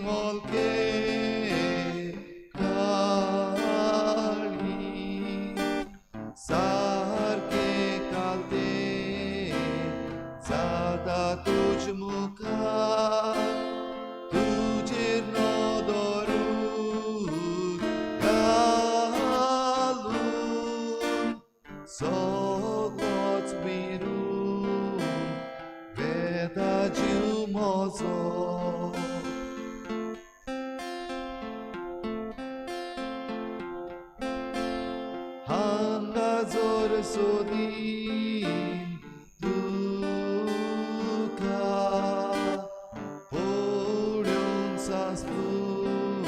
होलके काळी सारके कालते जाता तुज मुखार तुजेर नदरूच घालून सगळोच विरून वेता जीव म्हजो. हांगा जोर सोदीन तुका पळोवन सासपून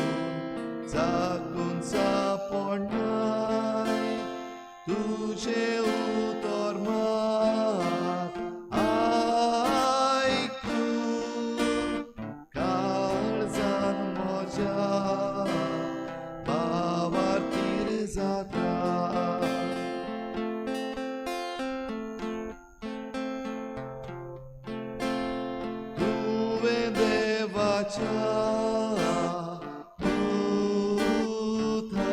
जागून सापडनाय तुजें उतर मात आयकून काळजान म्हज्या भावार्थीर जाता. तुवें देवाच्या पुता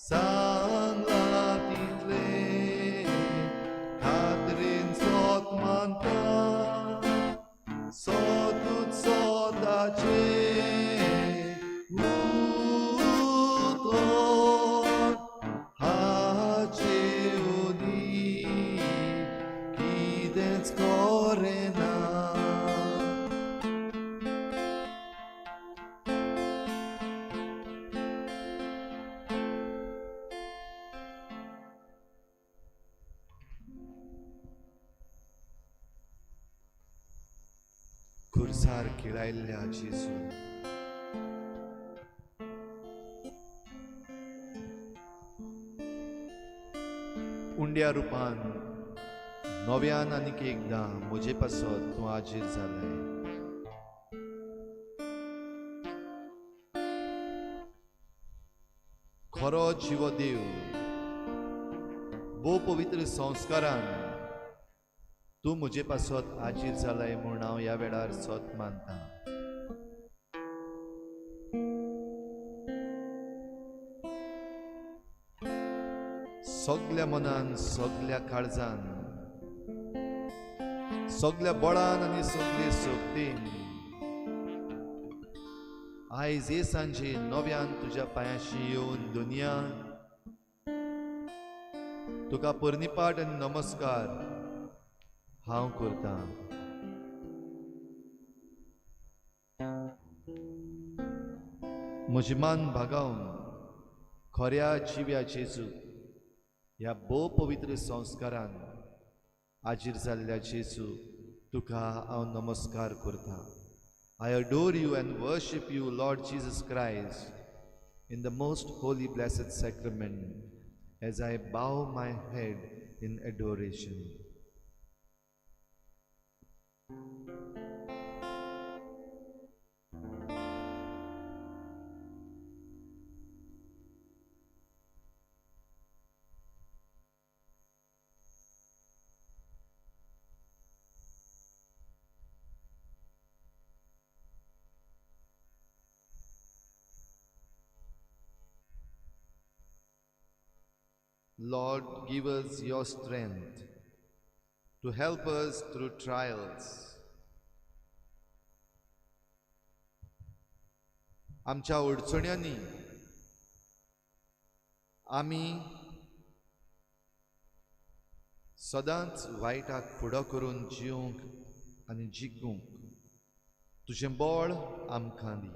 सांगलां तितलें खात्रेन सोत मानता सोदूच सोदाचें उतर हाचे ओदी कितेंच करेना. खुर्सार खिळायल्ल्या जेजू, उंड्या रुपान नव्यान आनीक एकदां म्हजे पासत तूं आजीर जालें. खरो जिवो देव, भोव पवित्र संस्कारान तूं म्हजे पासत आजीर जालाय म्हूण हांव ह्या वेळार सत मानता. सगल्या मनान, सगल्या काळजान, सगल्या बळान आनी सगले शक्तीन आयज हे सांजे नव्यान तुज्या पांयाशी येवन दुनिया तुका पर्निपाट आनी नमस्कार हांव करतां. म्हजी मान भागावन खऱ्या जिव्या जेजू, ह्या भोव पवित्र संस्कारान आजीर जाल्ल्या जेजू, तुका हांव नमस्कार करतां. I adore you and worship you, Lord Jesus Christ, in the most holy blessed sacrament, as I bow my head in adoration. Lord, give us your strength to help us through trials. आमच्या अडचण्यांनी आमी सदांच वायटाक फुडो करून जिवंक आनी जिखूंक तुजें बळ आमकां दी.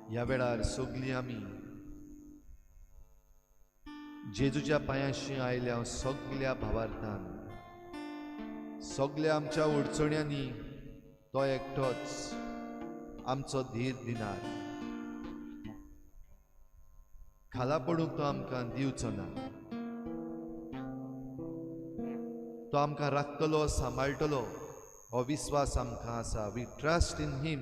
ह्या वेळार सगळीं आमी जेजूच्या पांयाशी आयल्या सगल्या भावार्थान, सगल्या आमच्या अडचण्यांनी तो एकटोच आमचो धीर दिनार, खाला पडूंक तो आमकां दिवचो ना. तो आमकां राखतलो, सांबाळटलो हो विस्वास आमकां आसा. We trust in him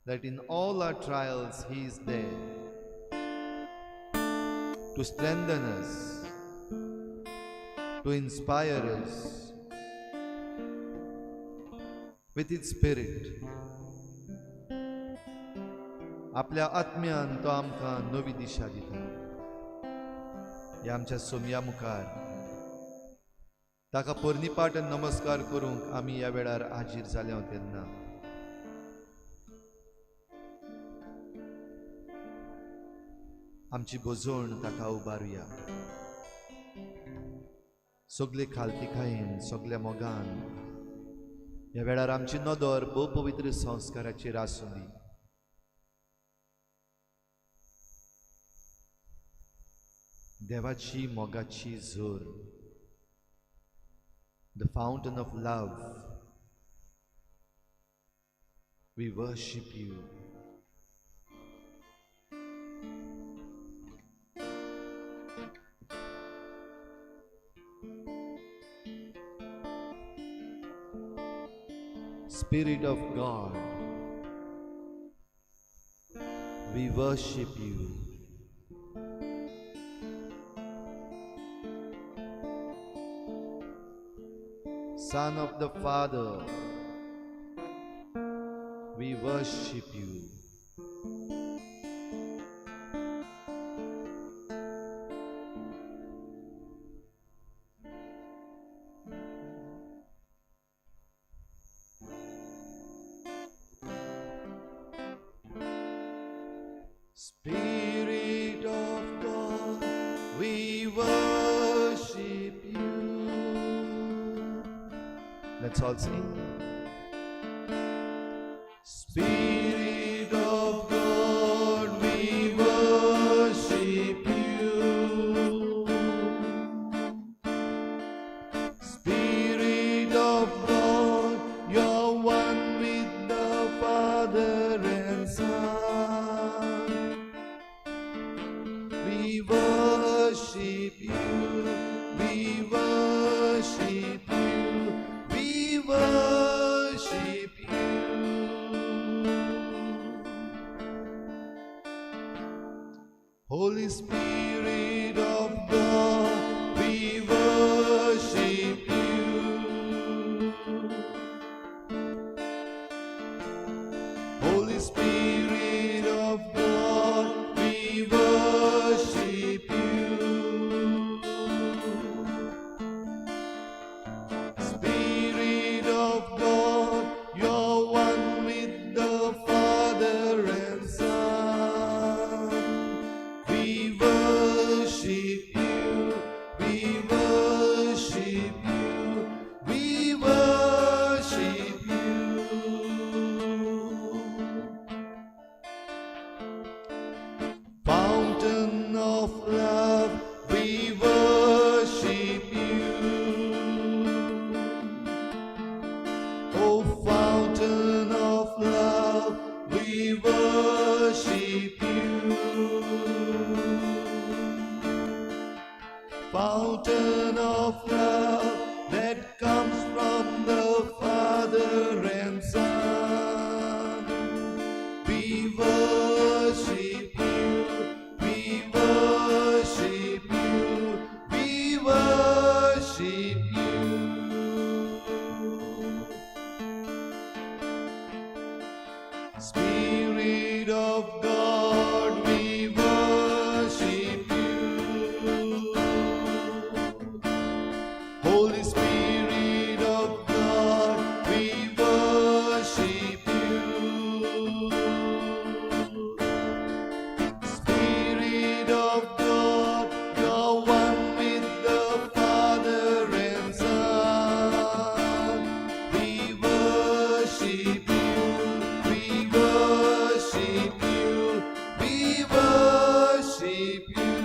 that in all our trials he is there to strengthen us, to inspire us, With his spirit. आपल्या आत्म्यान तो आमकां नवी दिशा दिता. ह्या आमच्या सोमया मुखार ताका पोरणीपाट नमस्कार करूंक आमी ह्या वेळार हाजीर जाल्या तेन्ना आमची भोजवण ताका उबारुया. सगले खालतिकायेन, सगल्या मोगान ह्या वेळार आमची नदर भोव पवित्र संस्काराचेर आसूं दी. देवाची मोगाची जोर, the fountain of love, we worship you. Spirit of God, we worship you. Son of the Father, we worship you. Spirit of God, we worship you. Let's all sing. Spirit of God, we worship you. Spirit of God, you're one with the Father and Son. We worship you, we worship you, we worship you. Holy Spirit of God, we worship you. Holy Spirit of God, we worship you. Spirit of God, you're one with the Father and Son. We worship you, we worship you, we worship you. Fountain of love, we worship you. Oh, fountain of love, we worship you. Fountain of love that comes from the Father and Son. We worship you, we worship you, we worship you. Spirit of God, we worship you. Holy Spirit of God, we worship you. Spirit of God, you're one with the Father and Son. We worship you, we worship you, we worship you.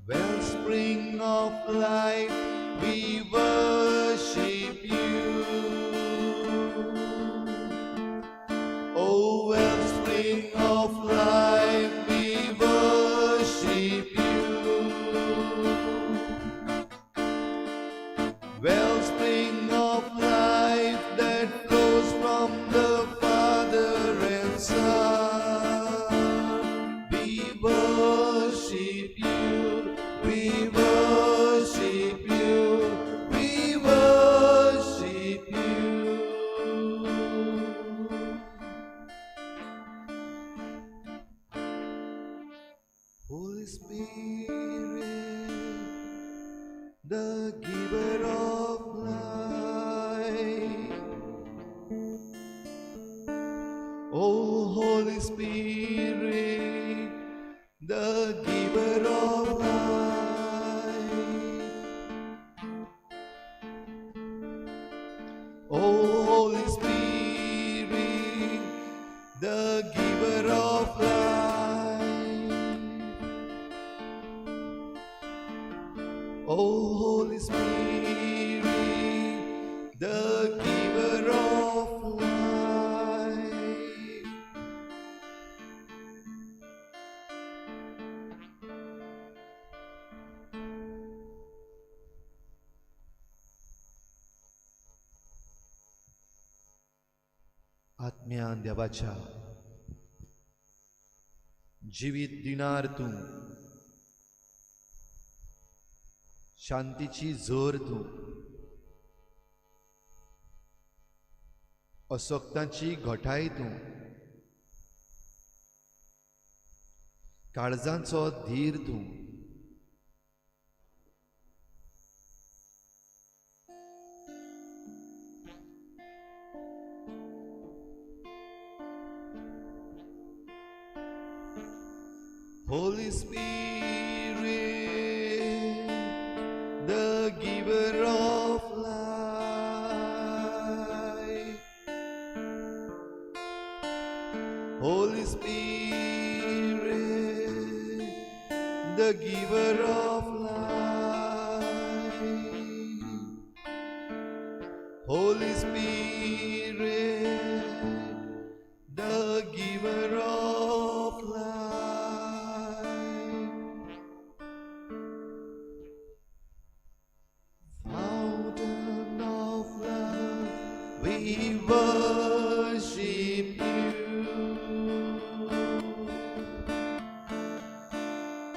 Wellspring of life, we worship you. Oh, wellspring of life, we worship you. Wellspring of life that flows from the Father and Son. We worship you, we worship you. the giver of life. O Holy Spirit, the giver of life. O Holy Spirit, the giver of life. O Holy Spirit, the giver of life. आत्म्यान देवाच्या जिवीत दिणार तूं, शांतीची जोर तूं, असक्तांची घटाय तूं, काळजांचो धीर तूं, Holy Spirit, the giver of life. Holy Spirit, the giver of life. Holy Spirit, the giver of life. Fountain of love, we worship you.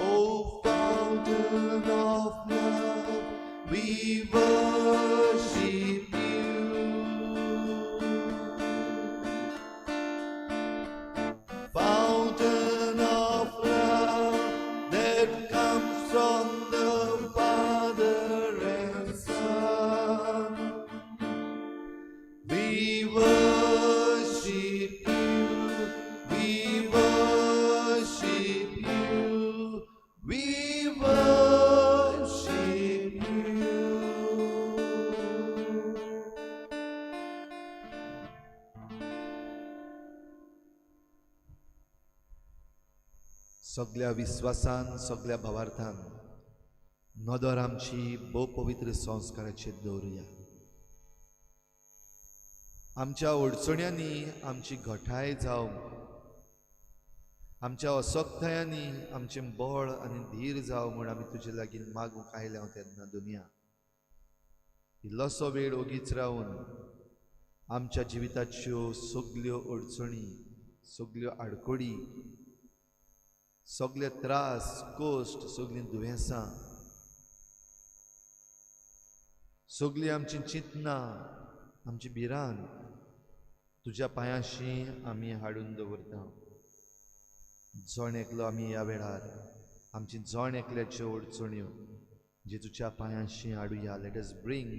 O fountain of love, we worship you. Fountain of love that comes from the Father and Son. We worship you, we worship you, we worship you. सगळ्या विस्वासान, सगळ्या भावार्थान नदर आमची भोव पवित्र संस्काराचेर दवरुया. आमच्या अडचण्यांनी आमची घटाय जावं, आमच्या असक्तायांनी आमचें बळ आनी धीर जावं म्हूण आमी तुजे लागीं मागूंक आयल्या तेन्ना दुनिया इल्लोसो वेळ ओगीच रावन आमच्या जिविताच्यो सगल्यो अडचणी, सगल्यो आडखळी, सगळे त्रास, कश्ट, सगळीं दुयेंसां, सगळीं आमची चिंतनां, आमची भिरांत तुज्या पांयांशी आमी हाडून दवरता. जण एकलो आमी ह्या वेळार आमची जण एकल्याच्यो अडचण्यो जेजूच्या पांयांशी हाडुया. Let us bring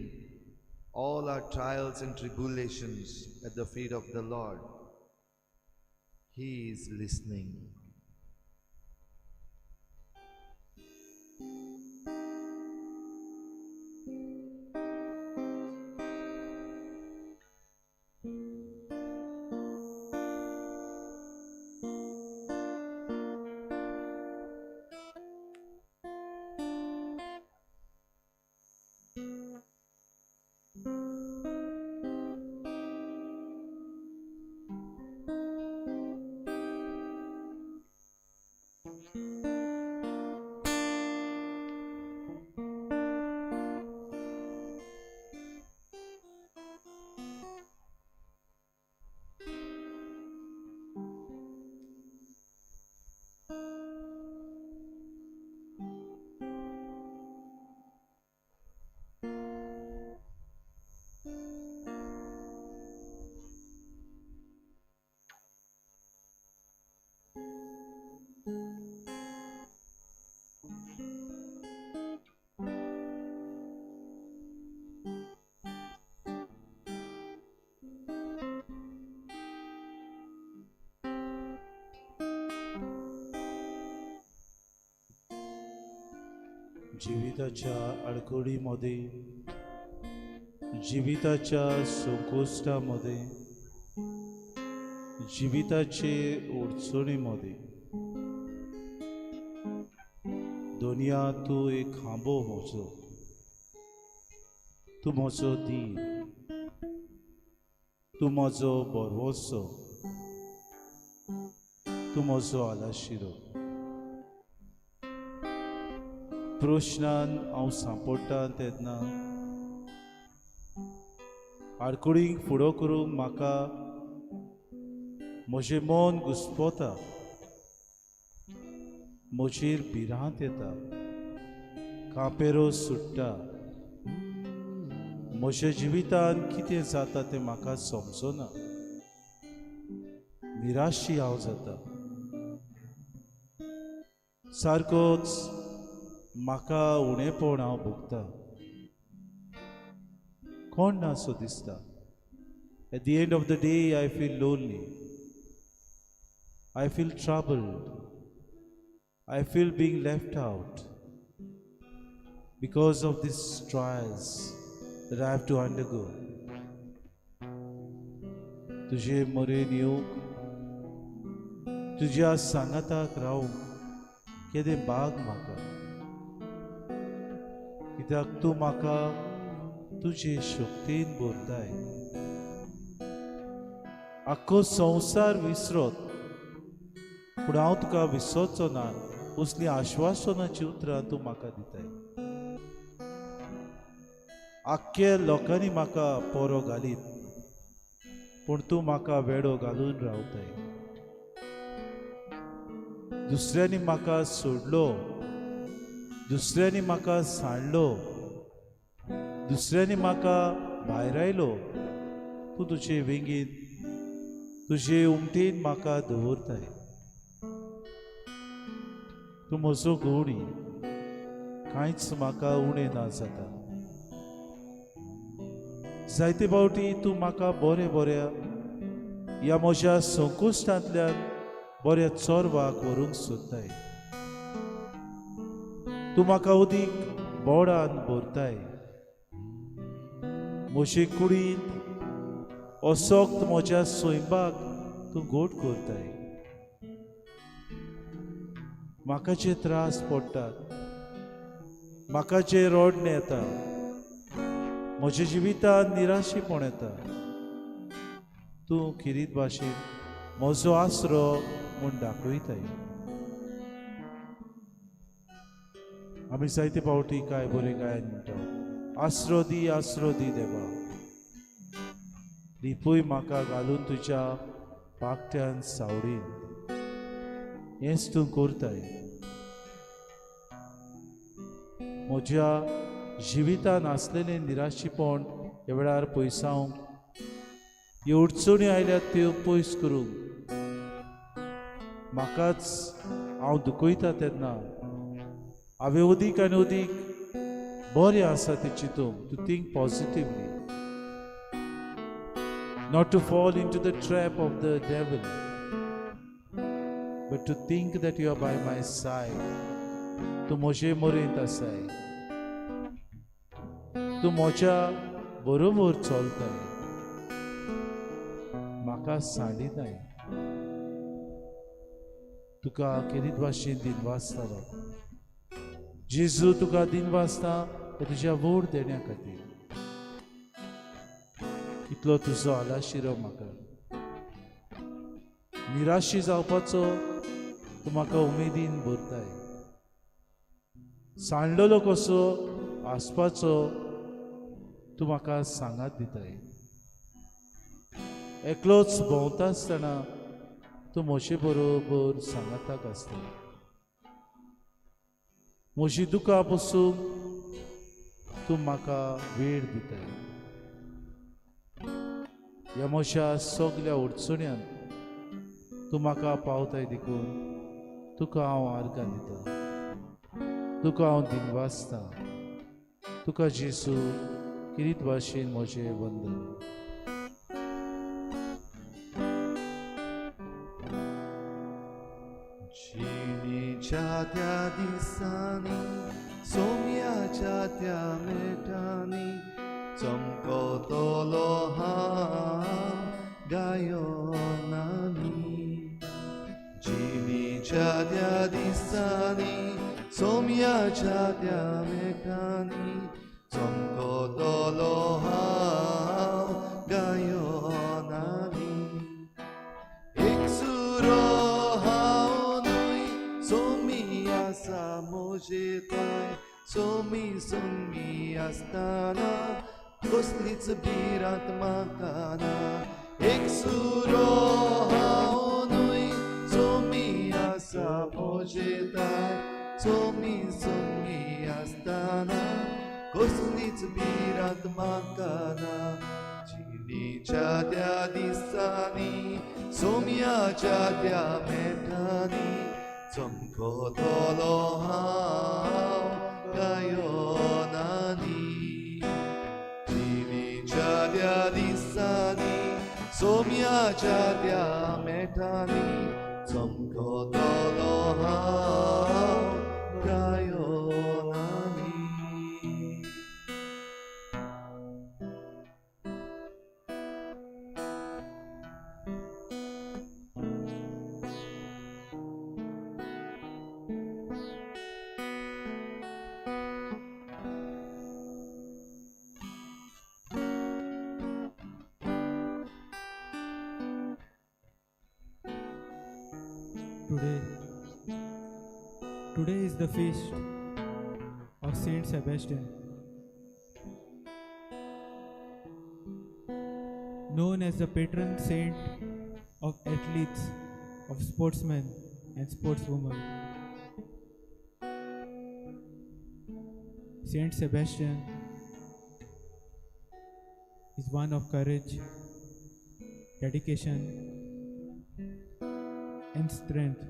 all our trials and tribulations at the feet of the Lord. He is listening. जिविताच्या आडखळीमध्ये, जिविताच्या संकश्टामध्ये, जिविताचे अडचणीमध्ये दुनिया तूं एक खांबो म्हजो, तूं म्हजो धीर, तूं म्हजो भरवंसो, तूं म्हजो आलाशिरो। प्रश्नान हांव सांपडटा तेन्ना आडखळींक फुडो करूंक म्हाका म्हजें मन घुस्पता, म्हजेर भिरांत येता, कांपेरो सुट्टा, म्हज्या जिवितान कितें जाता तें म्हाका समजना, निराशी हांव जाता, सारकोच म्हाका उणेपण हांव भोगता, कोण ना सो दिसता। At the end of the day I feel lonely, I feel troubled, I feel being left out because of these trials that I have to undergo. तुझे मरेन येवंक, तुज्या सांगाताक रावंक केदें भाग म्हाका, कित्याक तूं म्हाका तुजे शक्तीन भरताय। आख्खो संवसार विसरत पूण हांव तुका विसरचो ना, असलीं आश्वासनाची उतरां तूं म्हाका दिताय। आख्खे लोकांनी म्हाका पोरो घालीत पूण तूं म्हाका वेडो घालून रावताय। दुसऱ्यांनी म्हाका सोडलो, दुसऱ्यांनी म्हाका सांडलो, दुसऱ्यांनी म्हाका भायरायलो, तूं तुजे वेंगेंत तुजे उमटेन म्हाका दवरताय। तूं म्हजो गवणी, कांयच म्हाका उणें ना जाता। जायते फावटी तूं म्हाका बरें बऱ्या ह्या म्हज्या संकश्टांतल्यान बऱ्या चोरवाक व्हरूंक सोदताय। तूं म्हाका उदीक बोडान भरताय, म्हजे कुडींत असक्त म्हज्या स्वयंपाक तूं गोड करताय। म्हाका जे त्रास पडटात, म्हाका जे रडणें येता, म्हज्या जिवितांत निराशेपण येता, तूं खेरीत भाशेन म्हजो आसरो म्हूण दाखयताय। आमी जायते फावटी काय बरें गायन म्हणटा, आसरो दी आसरो दी देवा, लिपूय म्हाका घालून तुज्या पाकट्यान सावडीन, हेंच तूं करताय। म्हज्या जिवितान आसलेलें निराशीपण ह्या वेळार पयसावंक, ह्यो अडचणी आयल्यात त्यो पयस करूंक, म्हाकाच हांव दुखयता तेन्ना हांवें अदीक आनी अदीक बरें आसा तें चिंतूंक, to think positively, not to fall into the trap of the devil, but to think that you are by my side. तूं म्हजे मरेंत आसाय, तूं म्हज्या बरोबर चलताय, म्हाका सांडिनाय। तुका खेरीत भाशेन दिनवासता बाबा जेजू, तुका दिनवासता तुज्या व्हड देण्या खातीर। इतलो तुजो आलाशिरो म्हाका, निराशी जावपाचो तूं म्हाका उमेदीन भरताय, सांडलेलो कसो आसपाचो तूं म्हाका सांगात दिताय। एकलोच भोंवता आसतना तूं म्हजे बरोबर सांगाताक आसता, म्हजी दुकां पसून तूं म्हाका वेळ दिताय। ह्या म्हज्या सगल्या अडचण्यांत तूं म्हाका पावताय देखून तुका हांव आर्गां दिता, तुका हांव दिनवासता, तुका जेजू किरीत भाशेन म्हजें वंदन। जिणेच्या त्या दिसांनी सोम्याच्या त्या मेटांनी चमकतलो हांव गायनांनी. जिणेच्या त्या दिसांनी सोम्याच्या त्या मेटांनी चमकतलो हांव गायनांनी. एकसुरो हांव न्हय, सोमी आसा म्हजे थंय. सोमी संगी आसतना कसलीच भिरांत म्हाका ना. एकसुरो हांव न्हय, सोमी आसा म्हजे थंय. सोमी संगी आसतना कसलीच भिरांत म्हाका ना. जिणेच्या त्या दिसांनी सोम्याच्या त्या मेटांनी चमकतलो हांव गायनांनी. जिणेच्या त्या दिसांनी सोम्याच्या त्या मेटांनी चमकतलो हांव गायनांनी. Today is the feast of Saint Sebastian, known as the patron saint of athletes, of sportsmen and sportswomen. Saint Sebastian is one of courage, dedication, and strength.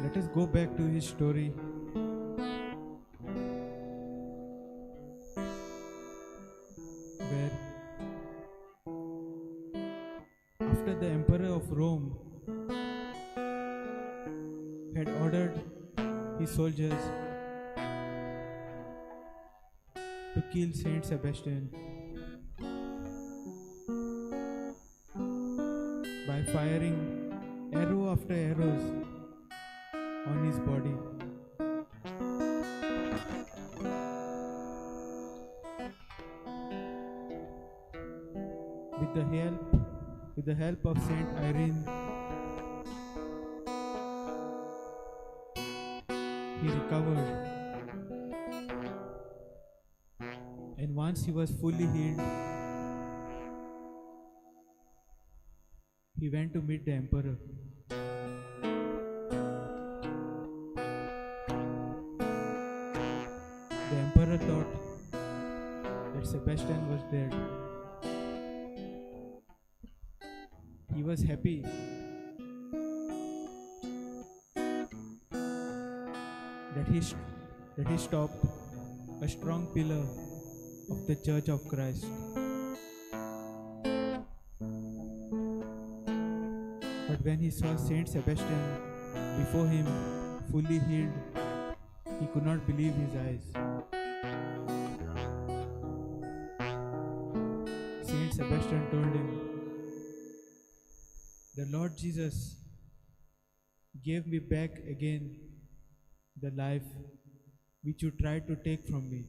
Let us go back to his story. Where after the emperor of Rome had ordered his soldiers to kill Saint Sebastian by firing arrow after arrows on his body. With the help of Saint Irene, he recovered. And once he was fully healed, he went to meet the emperor. The emperor thought that Sebastian was dead. He was happy that he stopped a strong pillar of the Church of Christ. But when he saw Saint Sebastian before him, fully healed, he could not believe his eyes. Saint Sebastian told him, "The Lord Jesus gave me back again the life which you tried to take from me,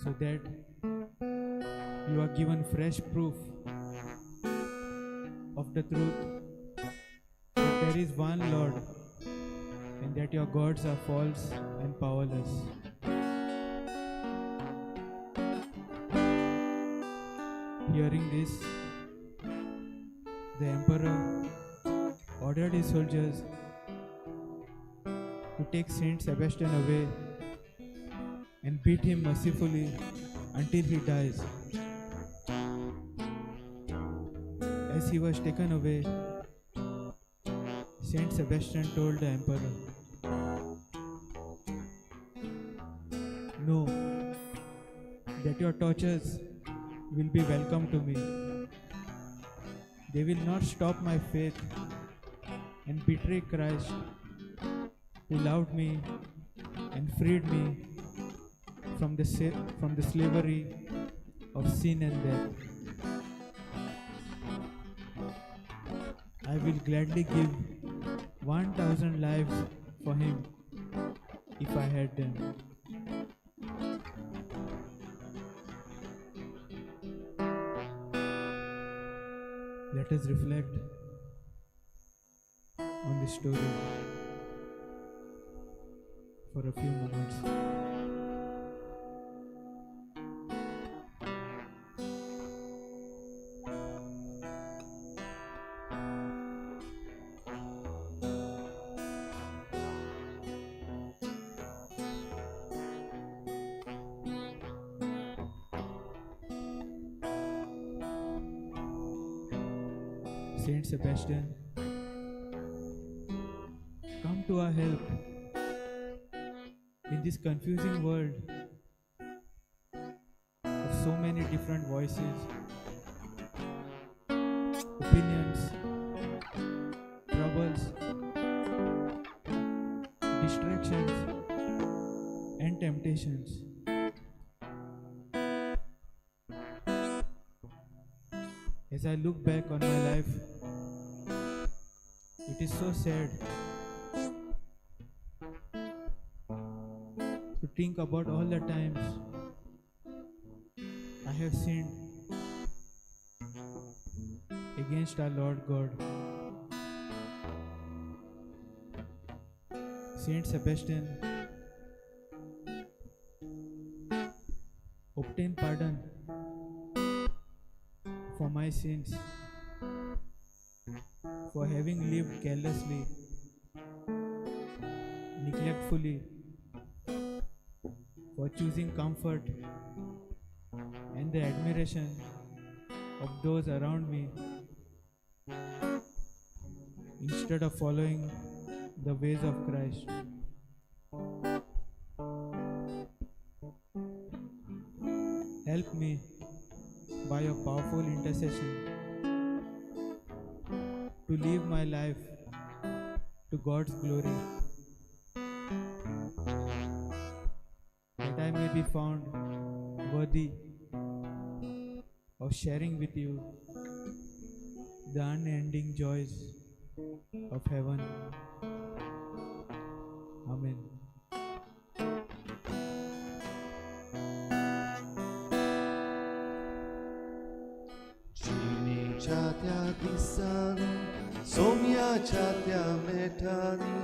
so that you are given fresh proof of the truth that there is one Lord and that your gods are false and powerless." Hearing this, the emperor ordered his soldiers to take Saint Sebastian away and beat him mercifully until he dies. As he was taken away, Saint Sebastian told the emperor, "Know that your tortures will be welcome to me. They will not stop my faith and betray Christ, who loved me and freed me from the slavery of sin and death. I will gladly give 1,000 lives for him if I had them. Let us reflect on this story for a few moments. Saint Sebastian, come to our help in this confusing world of so many different voices, opinions, troubles, distractions, and temptations. As I look back on my life, it is so sad to think about all the times I have sinned against our Lord God. Saint Sebastian, obtain pardon for my sins, for having lived carelessly, neglectfully, for choosing comfort and the admiration of those around me instead of following the ways of Christ. Help me by your powerful intercession to live my life to God's glory, that I may be found worthy of sharing with you the unending joys of heaven. Amen. दिसांनी सोम्याच्या त्या मेठांनी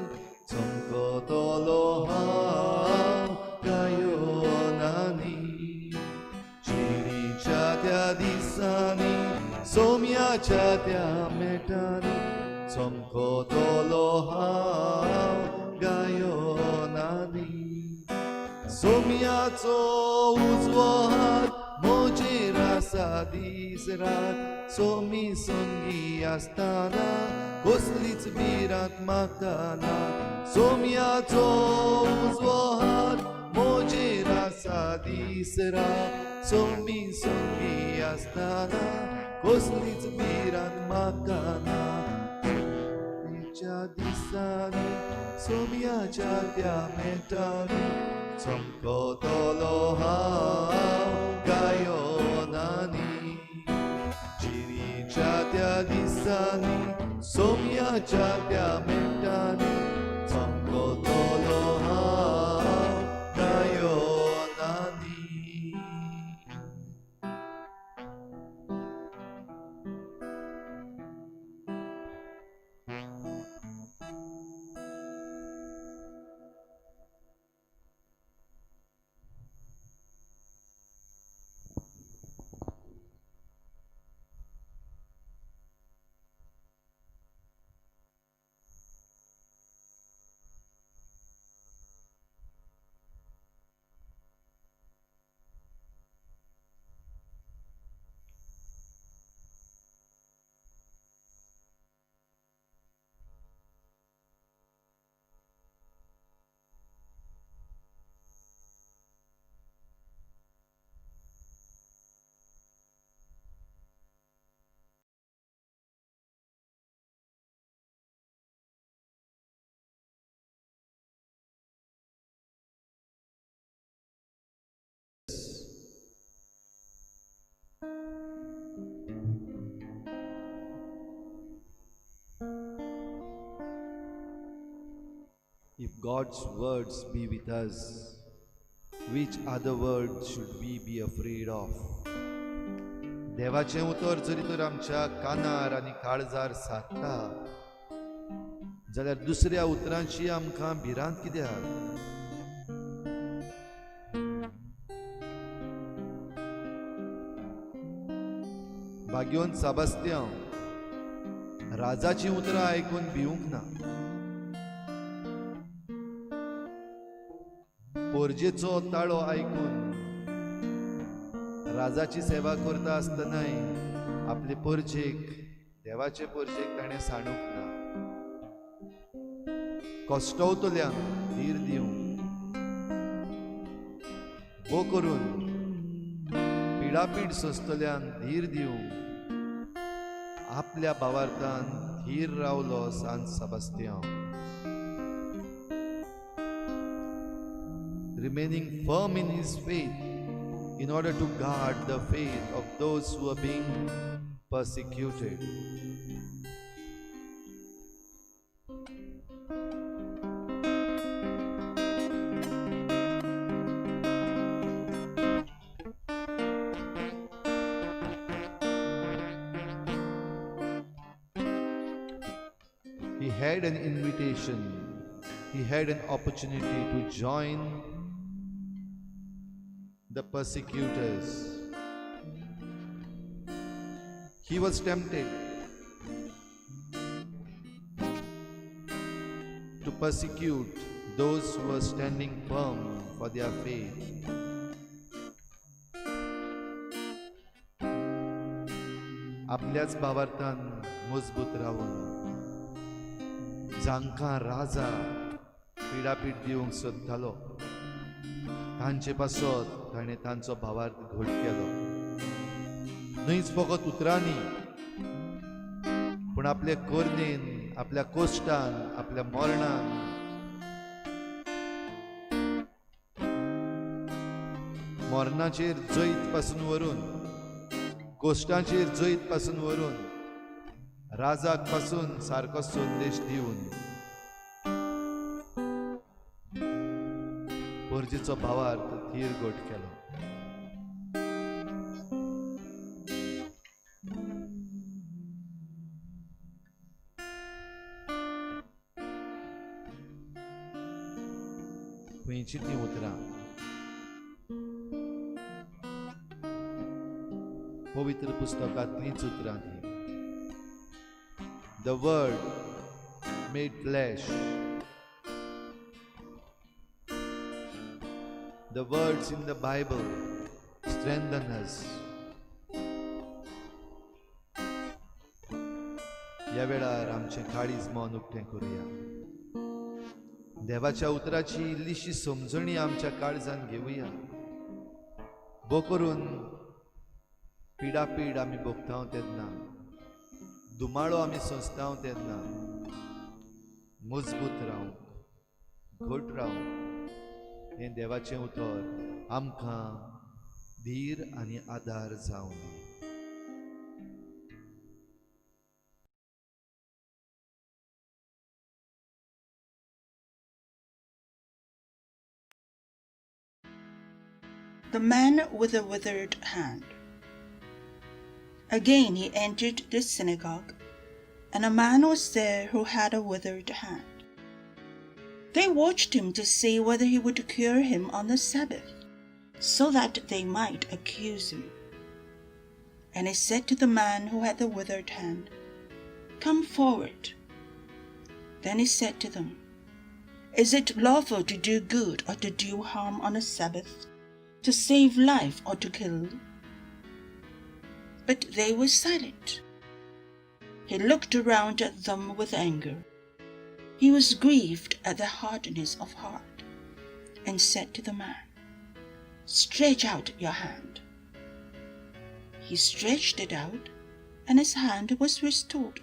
चमकतलो हांव गायोनांनी. जिणेच्या त्या दिसांनी सोम्याच्या त्या मेठांनी चमकतलो हांव गायोनांनी. सोम्याचो उजवो हात म्हजेर आसा दीस रात, सोमी संगी आसतना कसलीच भिरांत म्हाका ना. सोम्याचो उजवो हात म्हजेर आसा दीस रात, सोमी संगी आसतना कसलीच भिरांत म्हाका ना. दिसांनी सोम्याच्या त्या मेटांनी चमकतलो हांव गायोनांनी. जिणेच्या त्या दिसांनी सोम्याच्या त्या मेटांनी चमकतलो हांव गायोनांनी. If God's words be with us, which other word should we be afraid of? देवाचें उतर जरी तर आमच्या कानार आनी काळजार सादता जाल्यार दुसऱ्या उतरांची आमकां भिरांत कित्याक? भाग्योन साबास्त्यांव राजाचीं उतरां आयकून भिवूंक ना. पोरजेचो ताळो आयकून राजाची सेवा करता आसतनाय आपले पोरजेक, देवाचे पोरजेक ताणें सांडूंक ना. कश्टवतल्यांक धीर दिवंक, भो करून पिडापीड सोंसतल्यांक धीर दिवंक आपल्या भावार्थान धीर रावलो सांत साबास्त्यांव. Remaining firm in his faith in order to guard the faith of those who are being persecuted. He had an invitation, he had an opportunity to join the persecutors. He was tempted to persecute those who were standing firm for their faith. आपल्याच भावार्थान मजबूत रावून जांकां राजा पिडापीड दिवंक सोदतालो तांचे पासत ताणें तांचो भावार्थ घट केलो. न्हयच फकत उतरांनी पूण आपले करणेन, आपल्या कोश्टान, आपल्या मरणान मरणाचेर जैत पासून व्हरून, कोश्टाचेर जैत पासून व्हरून, राजाक पासून सारको संदेश दिवन परजेचो भावार्थ धीर घट केलो. खंयची ती उतरां? पवित्र पुस्तकांतलींच उतरां ती. The word made flesh. The words in the Bible strengthen us. ह्या वेळार आमचें काळीज मन उक्तें करुया. देवाच्या उतराची इल्लीशी समजणी आमच्या काळजान घेवया. भो करून पिडापीड आमी भोगता तेन्ना, दुमाळो आमी सोंसता तेन्ना मजबूत रावंक, घट रावंक हें देवाचें उतर आमकां धीर आनी आदार जावं दी. The man with the withered hand. Again he entered the synagogue, and a man was there who had a withered hand. They watched him to see whether he would cure him on the Sabbath, so that they might accuse him. And he said to the man who had the withered hand, "Come forward." Then he said to them, "Is it lawful to do good or to do harm on the Sabbath, to save life or to kill?" But they were silent. He looked around at them with anger. He was grieved at their hardness of heart, and said to the man, "Stretch out your hand." He stretched it out, and his hand was restored.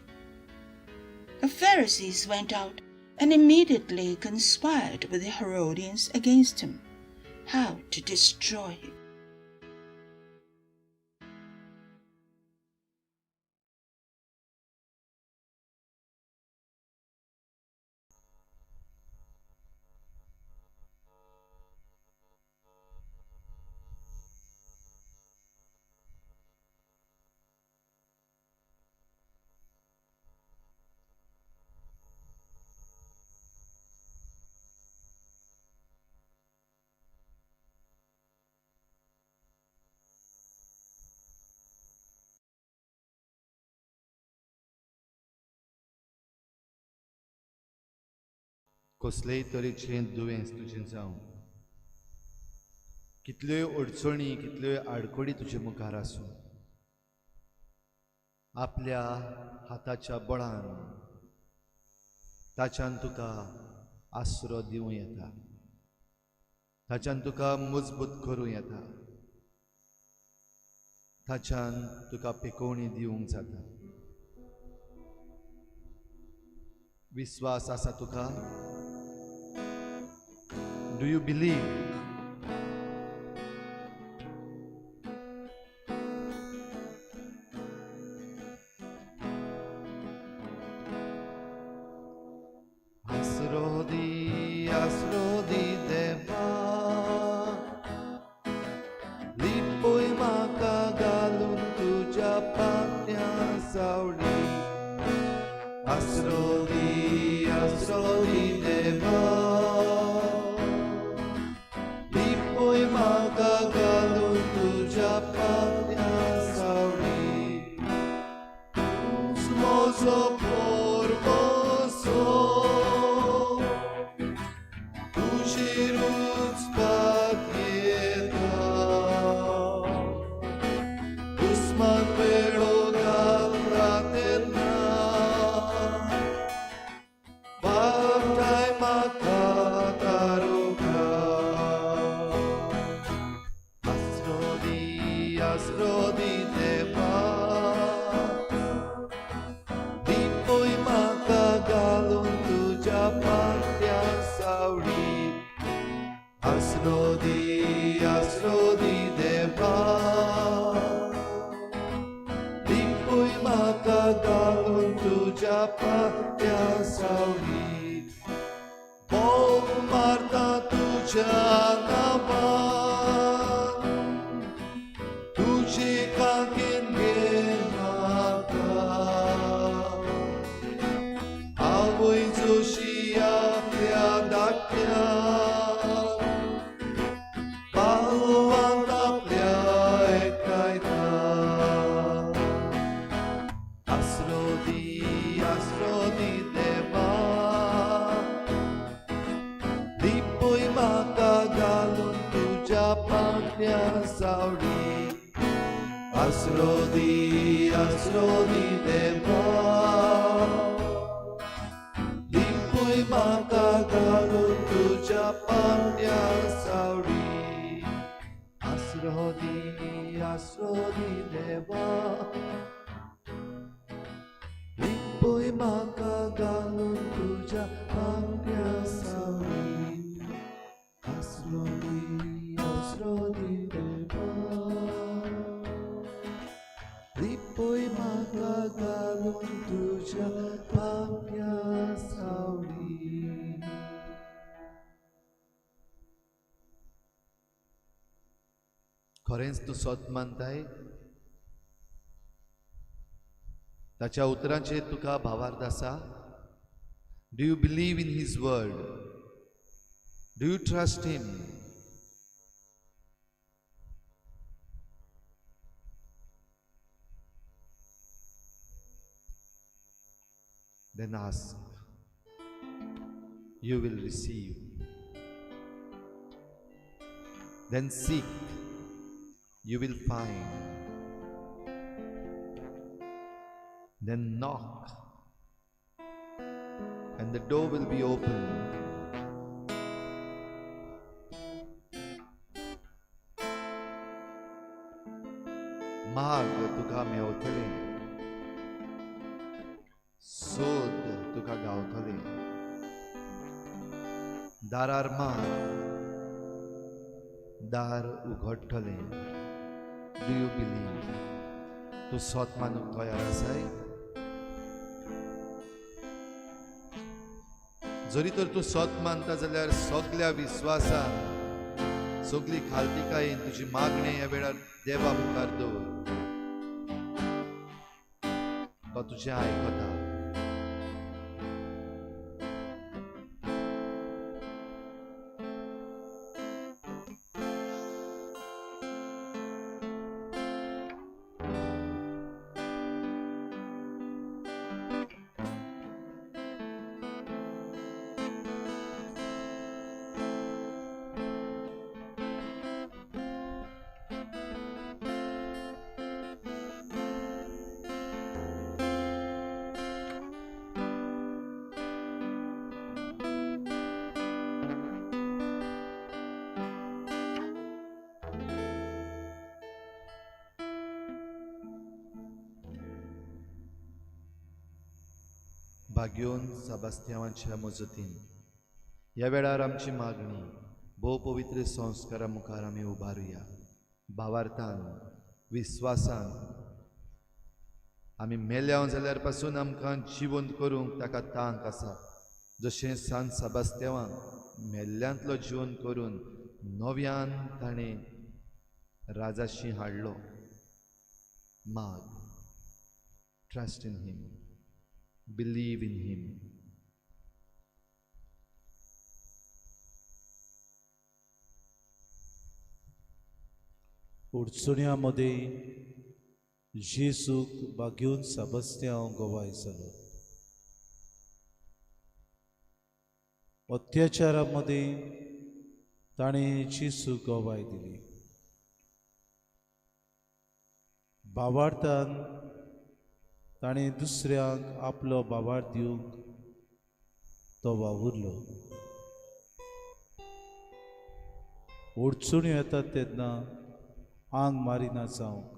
The Pharisees went out and immediately conspired with the Herodians against him, how to destroy him. कसलेय तरेचें दुयेंस तुजें जावं, कितल्योय अडचणी, कितल्योय आडखळी तुजे मुखार आसूं, आपल्या हाताच्या बळान ताच्यान तुका आसरो दिवं येता, ताच्यान तुका मजबूत करूं येता, ताच्यान तुका पेकोवणी दिवंक जाता. विस्वास आसा तुका? Do you believe? आसरो दी देवा, लिपय म्हाका घालून तुज्या पांख्या सावळी. आसरो दी देवा, लिपय म्हाका घालून तुज्या पांख्या सावळी. तूंच म्हजो पोरवसो, तुजेरूच पातयेता, दुस्मान वेळो घालता तेन्ना वाटाय म्हाका तारुका. आसरो दी देवा, लिपय म्हाका घालून तुज्या पांख्या सावळी. आसरो दी देवा, लिपय म्हाका घालून तुज्या पांख्या सावळी. बोब मारता तुज्या नांवान, तुजे काकेन घे म्हाका. आवय जशी आपल्या धाकट्याक पालवांत आपल्या एकठांयता. आसरो दी देवा, लिपय म्हाका घालून तुज्या पांख्या सावळी. आसरो दी देवा, लिपय म्हाका घालून तुज्या पांख्या सावळी. आसरो दी देवा, लिपय म्हाका घालून तुज्या पांख्या सावळी. आसरो दी देवा, लिपय म्हाका घालून तुज्या पांख्या सावळी. खरेंच तूं सत मानताय? ताच्या उतरांचेर तुका भावार्थ आसा? Do you believe in his word? Do you trust him? Then ask, you will receive. Then seek, you will find. Then knock, and the door will be opened. माग तुका मेवतलें, सोद तुका गावतलें, दारार मार, दार उगडटलें. Do you believe? तूं सत मानूंक तयार आसाय? जरी तर तूं सत मानता जाल्यार सगल्या विस्वासान, सगली खालतीकायेन तुजी मागणें ह्या वेळार देवा मुखार दवर. तो तुजें आयकता. भाग्योन साबास्त्यांवाच्या मजतीन ह्या वेळार आमची मागणी भोव पवित्र संस्कारा मुखार आमी उबारुया. भावार्थान विस्वासान आमी मेल्या जाल्यार पासून आमकां जिवंत करूंक ताका तांक आसा. जशें सांत साबास्त्यांवाक मेल्ल्यांतलो जिवन करून नव्यान ताणें राजाशी हाडलो. माग, trust in him, believe in him. अडचण्या मदें जेजूक बागेवन साबस्त्यांव गवाय जालो. अत्याचारा मदें ताणें जेजूक गवाय दिली. भावार्थान ताणें दुसऱ्यांक आपलो भावार्थ दिवंक तो वावुरलो. अडचण्यो येतात तेन्ना आंग मारिना जावंक,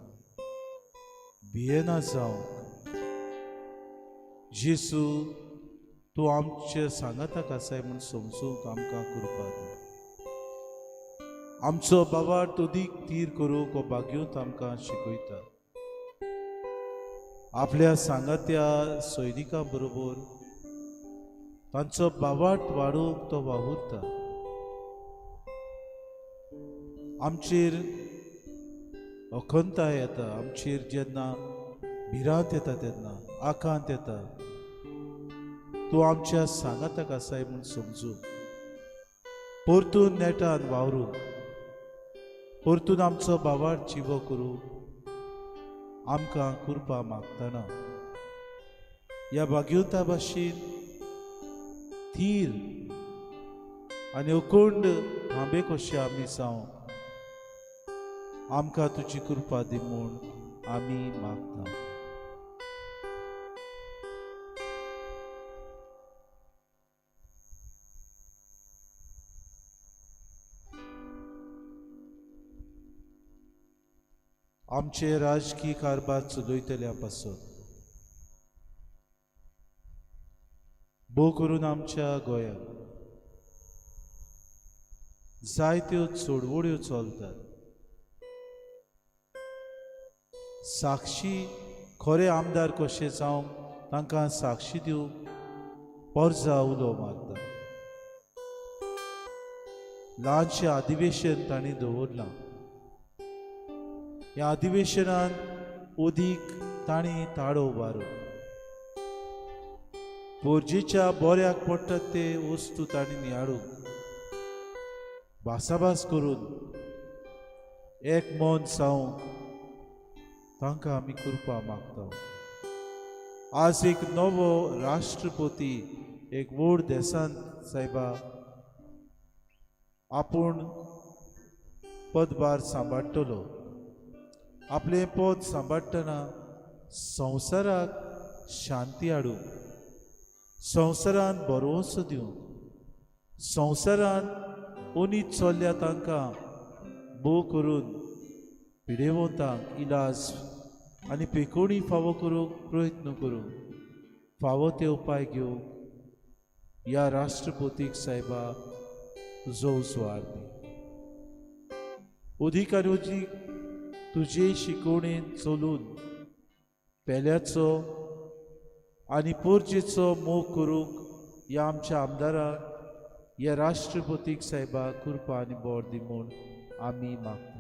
भियेना जावंक, जेजू तूं आमचे सांगाताक आसाय म्हूण समजूंक आमकां कृपा दी. आमचो भावार्थ अदीक थीर करूंक हो भाग्योत आमकां शिकयता. आपल्या सांगात्या सैनिकां बरोबर तांचो भावार्थ वाडोवंक तो वावुरता. आमचेर अखंताय येता, आमचेर जेन्ना भिरांत येता तेन्ना आकांत येता, तूं आमच्या सांगाताक आसाय म्हूण समजू परतून नेटान वावरूंक, परतून आमचो भावार्थ जिवो करूंक आमकां कृपा मागतना ह्या भाग्योता भाशेन थीर आनी अखंड थांबे कशे आमी जावंक आमकां तुजी कृपा दी म्हूण आमी मागता. आमचे राजकीय कारभार चलयतल्या पासत भोव करून आमच्या गोंयांत जायत्यो चळवळ्यो चलतात. साक्षी खरे आमदार कशे जावंक तांकां साक्षी दिवंक पोरजा उलो मारता. ल्हानशें अधिवेशन तांणी दवरलां. ह्या अधिवेशनान अदीक तांणी ताळो उबारो पोरजेच्या बऱ्याक पडटात ते वस्तू तांणी नियाळूंक भासाभास करून एक मन जावंक तांकां आमी कृपा मागता. आज एक नवो राष्ट्रपती एक व्हड देशांत सायबा आपूण पदभार सांबाळटलो. आपलें पद सांबाळटना संवसाराक शांती हाडूंक, संवसारांत भरवंसो दिवंक, संवसारांत ओनीत चल्ल्या तांकां भोव करून पिडेवंतांक इलाज आनी पेकोणी फावो करूंक प्रयत्न करूंक फावो ते उपाय घेवंक ह्या राष्ट्रपतीक सायबा तुजो उजवाड दी. अदीक आनी अदीक तुजे शिकवणेन चलून पेल्याचो आनी पोरजेचो मोग करूंक ह्या आमच्या आमदाराक ह्या राष्ट्रपतीक सायबा कृपा आनी बोर दी म्हूण आमी मागता.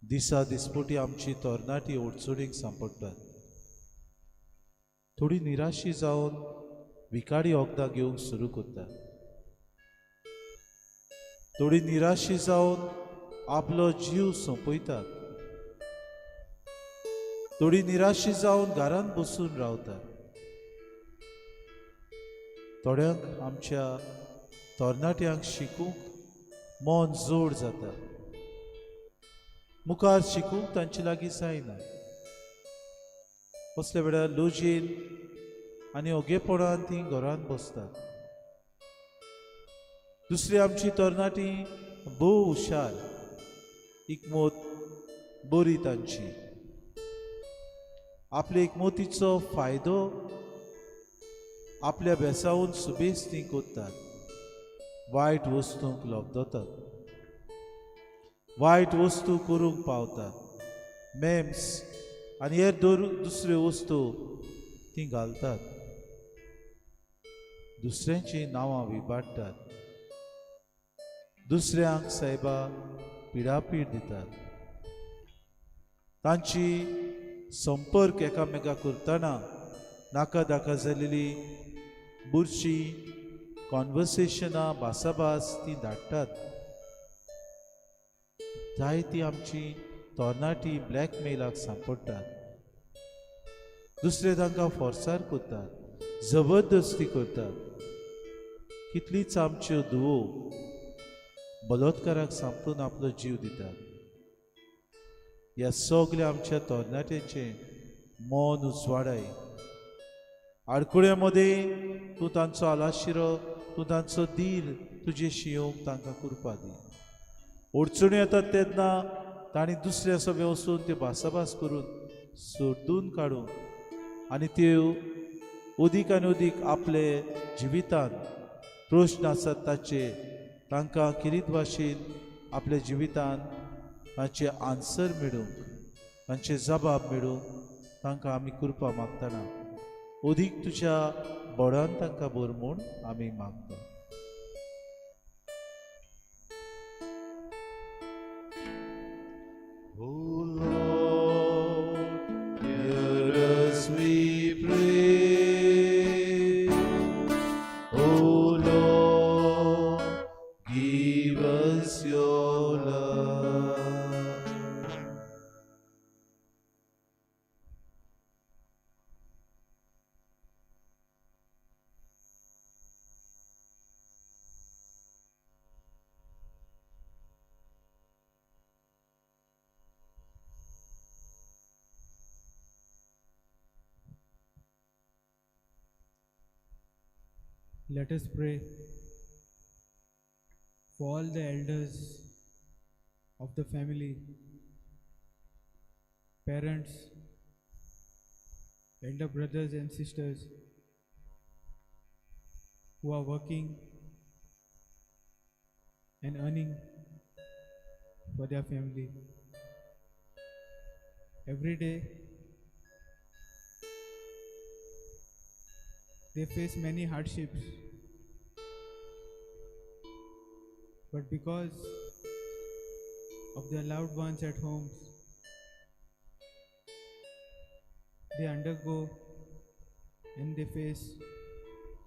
दिसा दिसपटी आमची तरणाटी अडचणीक सांपडटात. थोडी निराशी जावन विखारी वखदां घेवंक सुरू करतात. थोडी निराशी जावन आपलो जीव सोंपयतात. थोडी निराशी जावन घरांत बसून रावतात. थोड्यांक आमच्या तरणाट्यांक शिकूंक मन जोड जाता, मुखार शिकूंक तांचे लागीं जायना. असल्या वेळार लजेन आनी ओगेपणान तीं घरांत बसतात. दुसरी आमची तरणाटी भोव हुशार, एकमत बरी तांची, आपले एकमतीचो फायदो आपल्या बेसावून सुबेस ती करतात, वायट वस्तूंक लब्दतात, वायट वस्तू करूंक पावतात, मेम्स आनी हेर दुसऱ्यो वस्तू ती घालतात, दुसऱ्यांचीं नांवां विबाडटात, दुसऱ्यांक सायबा पिडापीड दितात. तांची संपर्क एकामेका करतना नाका दाका जालेली बुरशी कॉन्वर्सेशनां भासाभास ती धाडटात. जायती आमची तरणाटी ब्लॅकमेलाक सांपडटात, दुसरे तांकां फोर्सार करतात, जबरदस्ती करतात. कितलीच आमच्यो धुवो बलात्काराक सांपडून आपलो जीव दितात. ह्या सगल्या आमच्या तरणाट्यांचें मन उजवाडाय. आडकुळ्या मदें तूं तांचो आलाशिरो, तूं तांचो धीर तुजे शियोंक तांकां कृपा दी. अडचण्यो येतात तेन्ना तांणी दुसऱ्या सगळें वचून त्यो भासाभास करून सोदून काडून आनी त्यो अदीक आनी अदीक आपले जिवितांत प्रश्न आसात ताचे तांकां किरीत भाशेन आपल्या जिवितांत तांचे आन्सर मेळूंक, तांचे जबाब मेळूंक तांकां आमी कृपा मागतना अदीक तुज्या बोडान तांकां भर म्हूण आमी मागता. O Lord, hear us, we pray. O Lord, give us your love. Let us pray for all the elders of the family, parents, elder brothers and sisters who are working and earning for their family. Every day they face many hardships, but because of their loved ones at home, they undergo and they face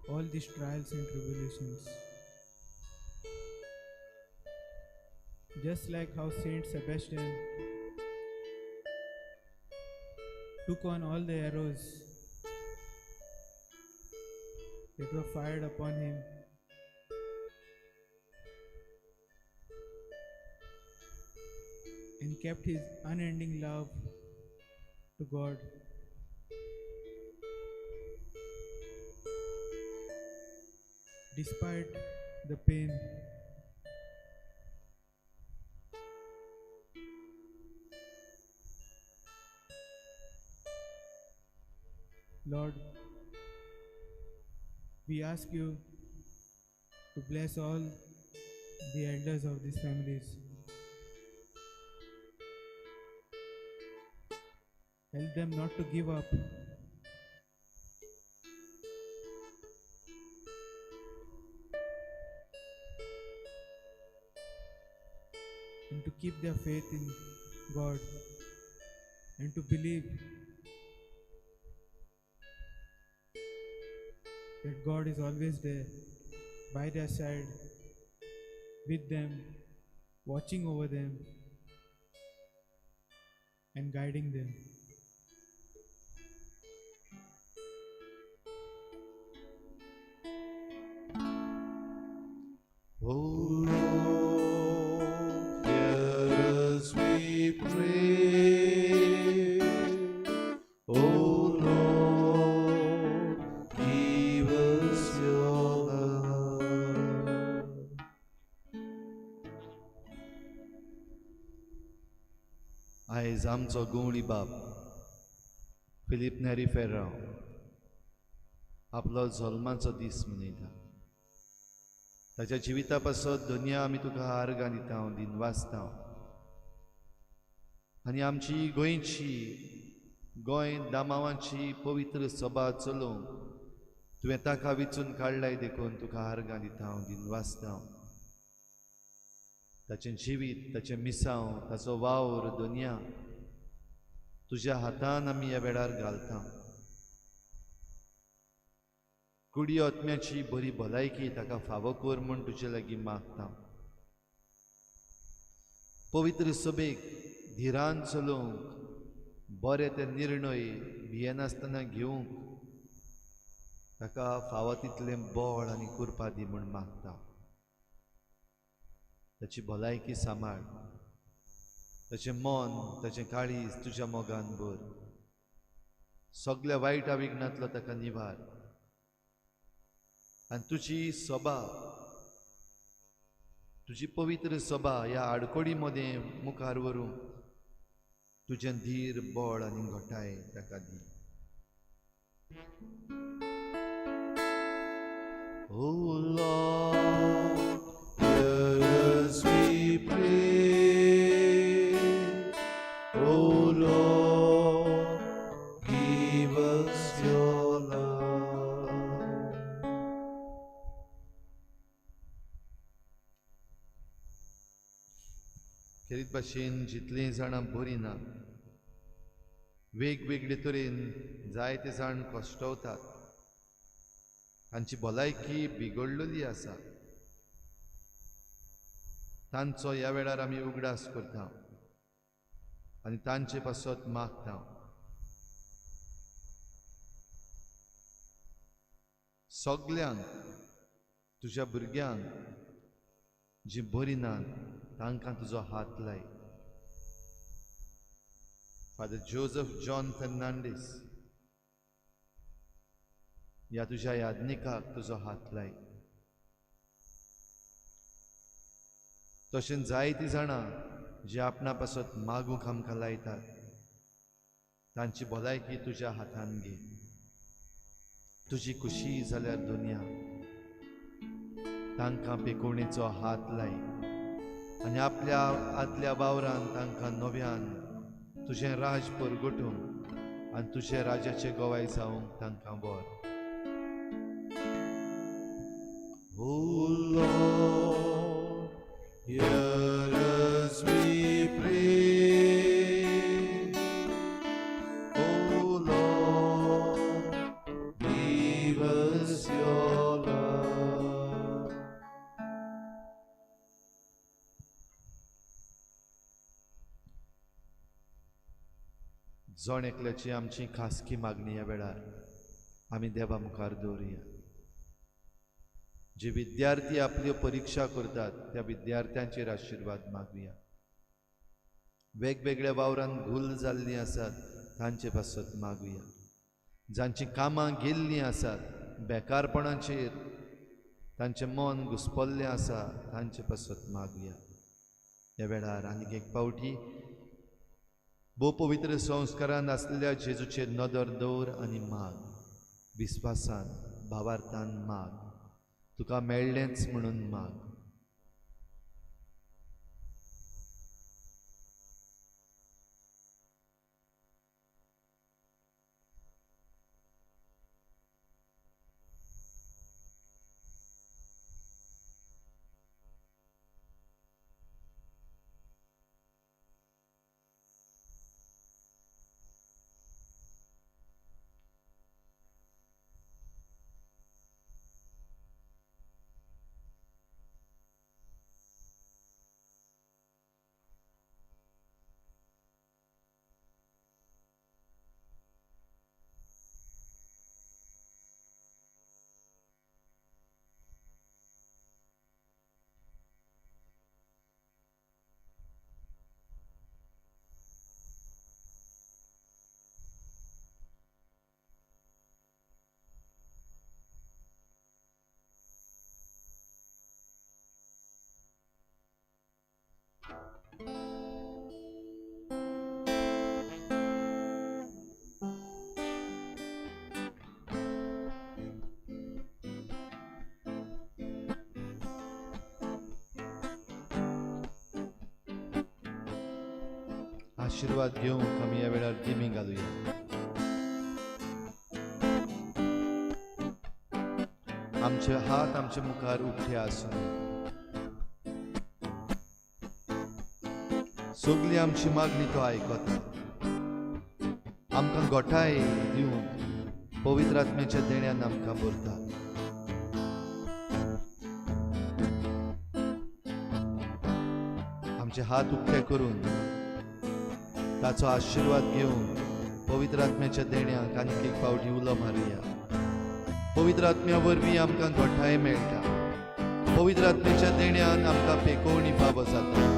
all these trials and tribulations. Just like how Saint Sebastian took on all the arrows that were fired upon him, and kept his unending love to God. Despite the pain, Lord, we ask you to bless all the elders of these families. Help them not to give up. And to keep their faith in God and to believe that God is always there by their side, with them, watching over them and guiding them. आयज आमचो गवळी बाप Filipe Neri Ferrao आपलो जल्माचो दीस मनयता. ताच्या जिविता पासत दुनिया आमी तुका आर्गां दिता, दिनवासता आनी आमची गोंयची गोंय दामावाची पवित्र सभा चलोवंक तुवें ताका विचून काडलाय देखून तुका आर्गां दिता, दिनवासता. ताचें जिवीत, ताचें मिसांव, ताचो वावर दुनिया तुज्या हातान आमी ह्या वेळार घालता. कुडी आत्म्याची बरी भलायकी ताका फावो कर म्हूण तुजे लागीं मागता. पवित्र सभेक धिरान चलोवंक, बरे ते निर्णय भियेनासतना घेवंक ताका फावो तितलें बळ आनी कृपा दी म्हूण मागता. ताची भलायकी सांबाळ, ताचें मन, ताचें काळीज तुज्या मोगान भर. सगल्या वायट विघ्नांतलो ताका निवार आनी तुजी सभा, तुजी पवित्र सभा ह्या आडकोडी मदें मुखार व्हरूंक तुजें धीर, बळ आनी घटाय ताका दी. O Lord, hear us we pray. O Lord, give us your love. खेरीत भाशेन जितलीं जाणां बरीं ना, वेगवेगळे तरेन जायते जाण कश्टवतात, तांची भलायकी बिगडलेली आसा, तांचो ह्या वेळार आमी उगडास करता आनी तांचे पासत मागता. सगल्यांक, तुज्या भुरग्यांक जीं बरीं नात तांकां तुजो हात लाय. फादर जोजफ जॉन फेर्नांडीस ह्या तुज्या याज्ञिकाक तुजो हात लाय. तशेंच जायतीं जाणां जी आपणा पासत मागूंक आमकां लायतात तांची भलायकी तुज्या हातान घे. तुजी खुशी जाल्यार दुनिया तांकां पेकोवणेचो हात लाय आनी आपल्या आदल्या वावरान तांकां नव्यान तुजें राज परगटूंक आनी तुजें राजाचे गवाय जावंक तांकां व्हर. O Lord, hear us we pray. O Lord, give us your love. जण एकल्याची आमची खासगी मागणी ह्या वेळार आमी देवा मुखार दवरुया. जे विद्यार्थी आपल्यो परिक्षा करतात त्या विद्यार्थ्यांचेर आशिर्वाद मागुया. वेगवेगळ्या वावरान घूल जाल्लीं आसात तांचे पासत मागुया. जांचीं कामां गेल्लीं आसात, बेकारपणाचेर तांचें मन घुसपल्लें आसा तांचे पासत मागुया. ह्या वेळार आनीक एक पावटी भोव पवित्र संस्कारान आसलेल्या जेजूचेर नदर दवर आनी माग. विस्वासान, भावार्थान माग, तुका मेळ्ळेंच म्हणून माग. आशिर्वाद घेवंक आमी ह्या वेळार दिमी घालुया. आमचे हात आमचे मुखार उक्ते आसूं. सगली आमची मागणी तो आयकता. आमकां गोठाय दिवंक पवित्र आत्म्याच्या देण्यान आमकां भरता. आमचे हात उक्ते करून ताचो आशिर्वाद घेवन पवित्र आत्म्याच्या देण्याक आनीक एक फावटी उलो मारुया. पवित्र आत्म्या वरवीं आमकां घटाय मेळटा. पवित्र आत्म्याच्या देण्यान आमकां पेकोवणी फावो जाता.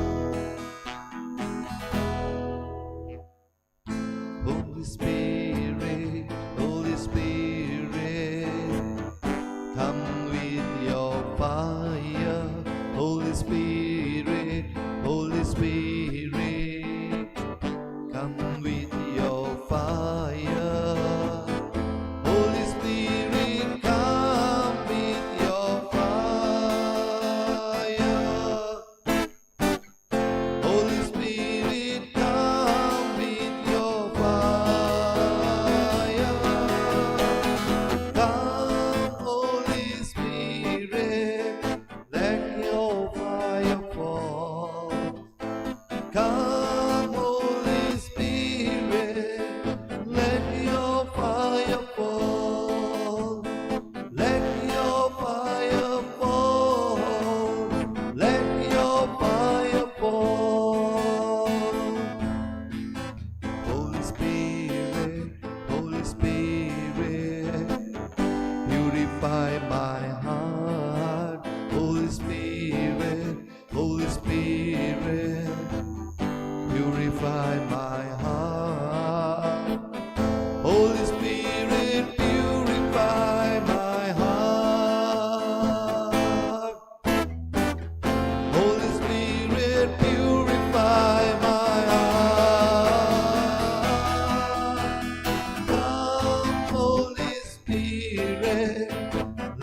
Holy Spirit, Holy Spirit, come with your fire. Holy Spirit, Holy Spirit, come with your fire. Holy Spirit, come with your fire. Holy Spirit, come with your fire. Come, Holy Spirit, let your fire fall. Come, Holy Spirit, let your fire fall. Let your fire fall. Let your fire fall. Holy Spirit, Holy Spirit, purify my heart. Holy Spirit, Holy Spirit, purify my heart. Holy Spirit, purify my heart. Holy Spirit, purify my heart. Come, Holy Spirit,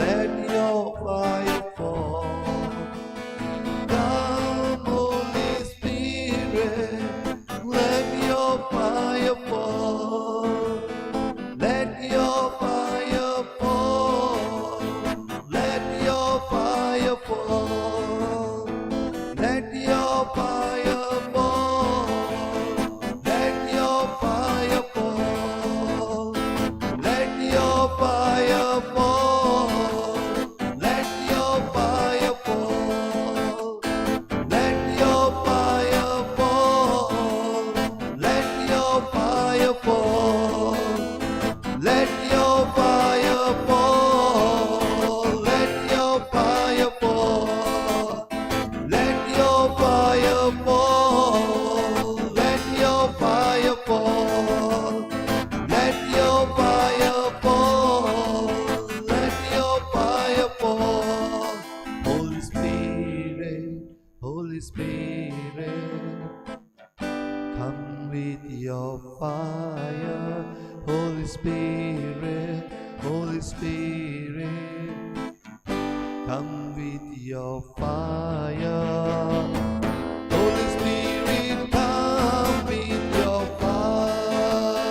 let your fire fall. Come, Holy Spirit, let your fire fall. Let your fire fall. Let your fire fall. Let your fire fall. Let your fire fall. Let your fire fall. Let your fire fall. Let your fire fall. Let your fire fall. Let your fire fall. Let your fire fall. Let your fire fall. Let your fire fall. Let your fire fall. Let your fire fall. Holy Spirit, Holy Spirit, come with your fire. Holy Spirit, Holy Spirit, come with your fire. Holy Spirit, come with your fire.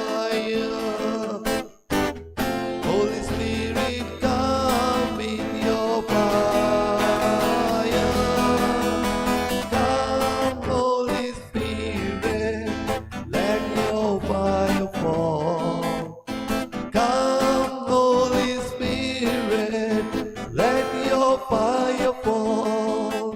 Holy Spirit, come with your fire. Come, Holy Spirit, let your fire fall. Come, Holy Spirit, let your fire fall.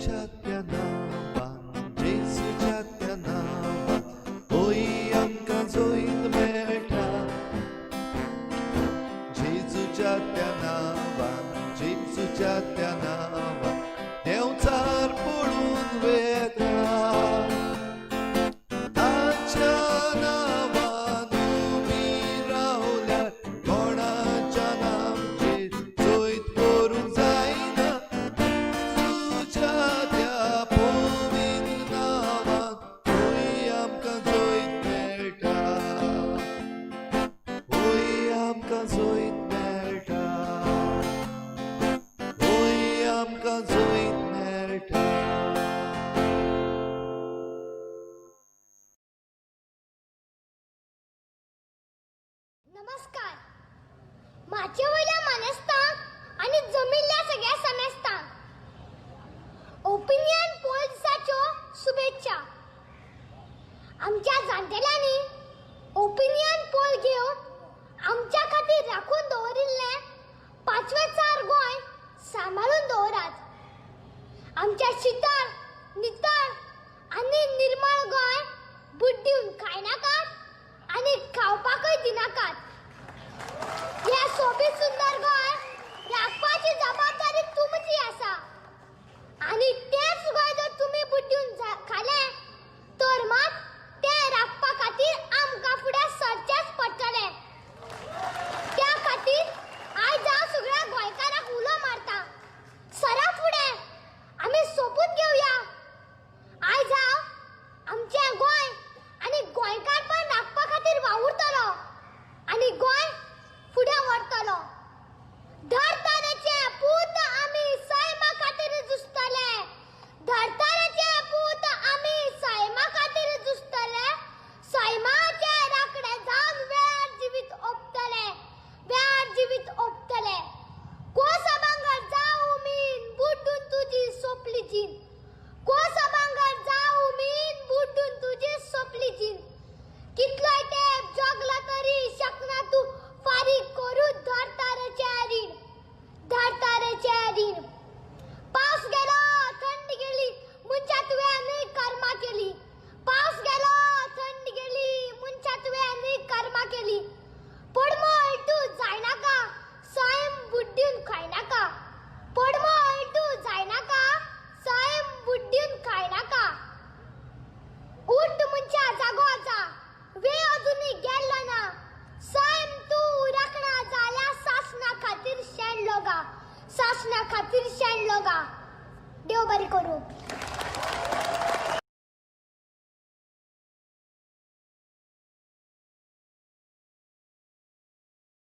जेजूच्या त्या नांवान, जेजूच्या त्या नांवान, होय आमकां जैत मेळटा. जेजूच्या त्या नांवान, जेजूच्या त्या नांवान, देंवचार पळून वेता. ताच्या नांवान उबी रावल्यार कोणाच्यान आमचेर जैत करूंक जायना. तुज्या त्या पवित्र नांवान होय आमकां जैत मेळटा, होय आमकां जैत मेळटा, होय आमकां जैत मेळटा. नमस्कार. माचे वयल्या मानेस्तांक आनी जमिल्ल्या सगळ्या समेस्तांक ओपिनियन पोल दिसाच्यो शुभेच्छा. आमच्या जाणटेल्यांनी